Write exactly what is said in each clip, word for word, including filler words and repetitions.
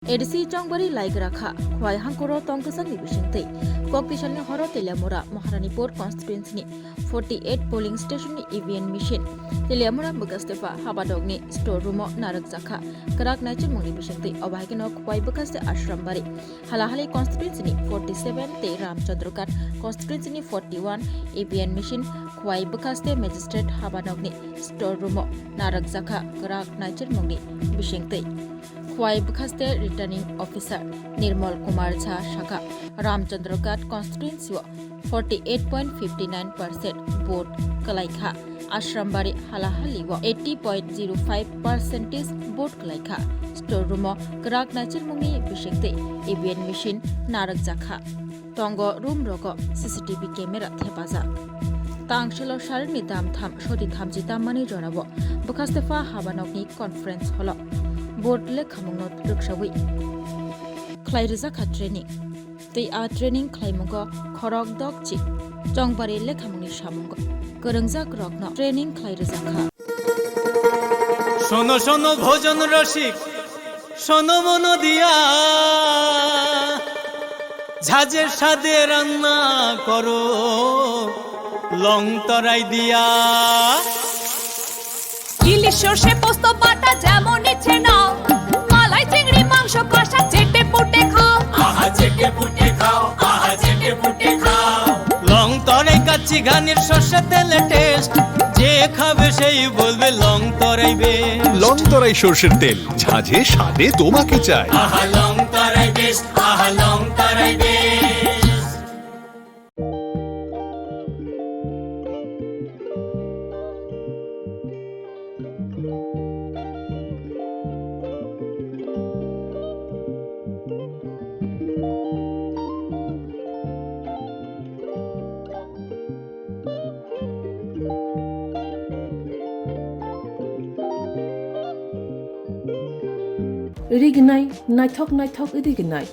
A D C Chongbari laigra kha, Khwai hangkoro tong kwchangni bisingtwi. Koktisalni horo Teliamura Maharanipur constituency-ni forty eight polling station-ni E V M machine Teliamura bwkhastepa habadokni store room-o narwkjakha kwrak naichomungni bisingtwi. Obo hai kheno Khwai bwkhaste Ashram Bari, Halahali constituency-ni forty seven tei Ramchandroghat constituency-ni forty one E V M machine Khwai bwkhaste magistrate habanokni store room-o narwkjakha kwrak naichomungni bisingtwi. Khwai bwkhaste returning officer Nirmal Kumar Jha sakha, Ramchandroghat constituency-o forty eight point fifty nine percent vote kwlaikha, Ashram Bari Halahali-o eighty point zero five percentage vote kwlaikha. Store room-o kwrak naichomungni bisingtwi E V M machine narwkjakha. Tongo room rogo C C T V camera thepajak. Tangselo sarini dam tham soti thamchi tammani jorao bwkhastepa habanokni conference hall-o board lekhamungno rwksawi khlai rwjakha training. Tei a training khlaimungo khorok dokchi Chongbari lekhamungni samungo kwrwngjak rokno training khlai rwjakha. শোনো শোনো ভোজন রসিক, শোনো মন দিয়া, ঝাঁঝে স্বাদে রান্না করো লং তরাই দিয়া। ইলিশ সর্ষে পোস্ত বাটা যেমন ইচ্ছে নাও, মালাই চিংড়ি মাংস কষা চেটে পুটে খাও। আহা চেটে পুটে খাও, আহা চেটে পুটে খাও। লং তরাই কাচ্চি ঘানির সর্ষে তেলে টেস্ট, যে খাবে সেই বলবে লং তরাই বেস্ট। লং তরাই সর্ষের তেল, ঝাঁঝে স্বাদে তোমাকে চাই। আহা লং তরাই বেস্ট, আহা লং তরাই best. Rignai, naithok naithok rignai.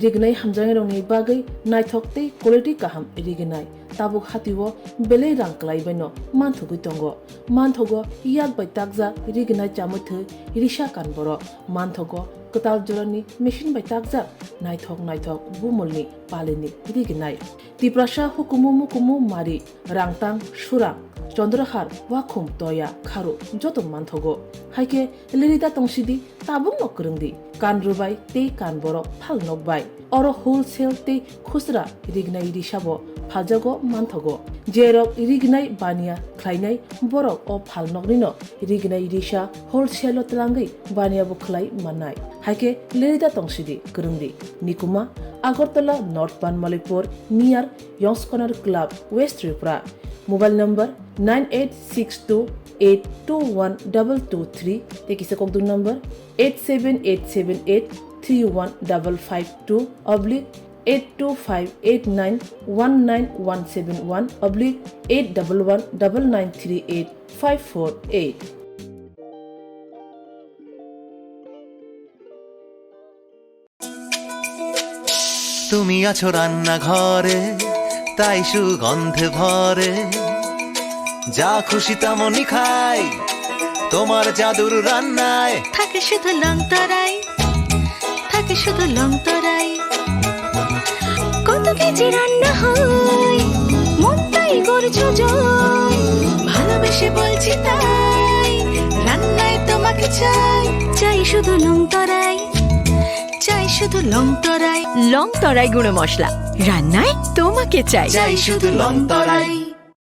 Rignai hamjaknairokni bagwi naithok tei quality kaham rignai. Tabuk hatio belai rang kwlai baino manthogwi tongo. Manthogo yak bai takjak rignai chamwi thwi risa kan borok. Manthogo kwtal jorani machine bai takjak naithok naithok bumulni palini rignai. Tiprasa hukumu mukumu mari, Rangtang, Surang, Chondrahar, Wakhum, Toya, Kharu joto manthogo. Hai khe lerida tongsidi, tabukno kwrwngdi. Kan rwbai tei kan borok phal nokbai. Oro wholesale tei khusra rignai risabo phaljago manthogo. Jerok rignai baniya khlainai borok o phalnoknino rignai risa wholesale-o twlangwi baniya bo khlai mannai. Hai khe lerida tongsidi kwrwngdi. Nikuma, Agartala North Banmalipur near Yongskonar Club, West Tripura. Mobile number nine eight six two eight two one double two three tei kisa kokdung number eight seven eight seven eight three one double five two oblique eight two five eight nine one nine one seven one oblique eight double one double nine three eight five four eight. তুমি আছো রান্নাঘরে, তাই সুগন্ধে ভরে। যা খুশি তেমনই খাই, তোমার জাদুর রান্নায়। থাকে শুধু লং তরাই, থাকে শুধু লং তরাই। কত কেজি রান্না হয়, মনটাই করছো জয়। ভালোবেসে বলছি তাই, রান্নায় তোমাকে চাই। চাই শুধু লং তরাই, চাই শুধু লং তরাই। লং তরাই গুঁড়ো মশলা, রান্নায় তোমাকে চাই। চাই শুধু লং তরাই।